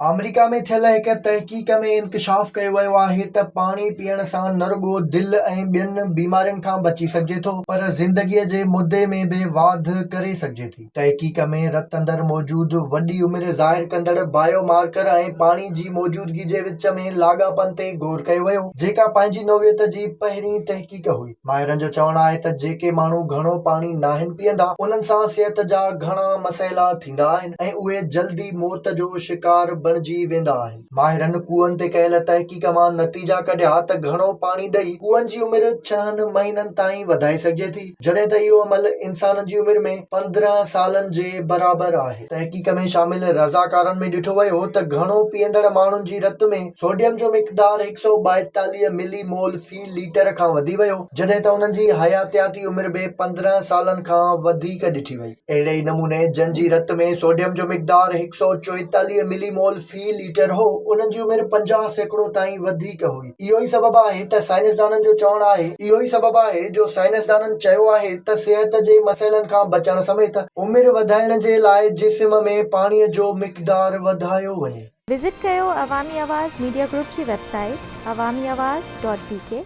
آمريڪا ۾ ٿيل هڪ تحقيق ۾ انڪشاف ڪيو ويو آهي ته پاڻي پيئڻ سان نه رڳو دل ۽ ٻين بيمارين کان بچي سگهجي ٿو پر زندگي جي مدي ۾ به واڌ ڪري سگهجي ٿي. تحقيق ۾ رت اندر موجود وڏي عمر ظاهر ڪندڙ بايو مارڪر ۽ پاڻي جي موجودگي جي وچ ۾ لاڳاپن تي غور ڪيو ويو جيڪا پنهنجي نوعيت جي پهرين تحقيق هئي. ماهرن جو چوڻ آهي ته جيڪي ماڻهو گهڻو پاڻي ناهن پيئندا انهن سان صحت جا گهڻا مسئلا ٿيندا آهن ۽ اهي جلدي موت جو شڪار بڻجي ويندا آهن. ماهرن ڪوئن تي ڪيل تحقيق مان نتيجا ڪڍيا ته گهڻو پاڻي ڏئي ڪوئن جي عمر ڇهن مهينن تائين وڌائي سگهجي ٿي جڏهن ته اهو عمل انسانن جي عمر ۾ 15 سالن جي برابر آهي. تحقيق ۾ شامل رضاڪارن ۾ ڏٺو ويو ته گهڻو پيئندڙ ماڻهن جي رت ۾ سوڊيم جو مقدار 142 ملي مول في ليٽر کان وڌي ويو، جڏهن ته انهن جي حياتياتي عمر به 15 سالن کان وڌيڪ ڏٺي وئي. اهڙي ئي نموني جن جي رت ۾ سوڊيم جو مقدار 144 ملي مول في ليٽر هو، انهن جي عمر 50% تائين وڌيڪ هئي. اهو ئي سبب آهي ته سائنسدانن جو چوڻ آهي اهو ئي سبب آهي جو سائنسدانن چيو آهي ته صحت جي مسئلن کان بچڻ سميت عمر وڌائڻ جي لاء جسم ۾ پاڻي جو مقدار وڌايو وڃي. وزٽ ڪيو عوامي آواز ميڊيا گروپ جي website Awami Awaz dot B K.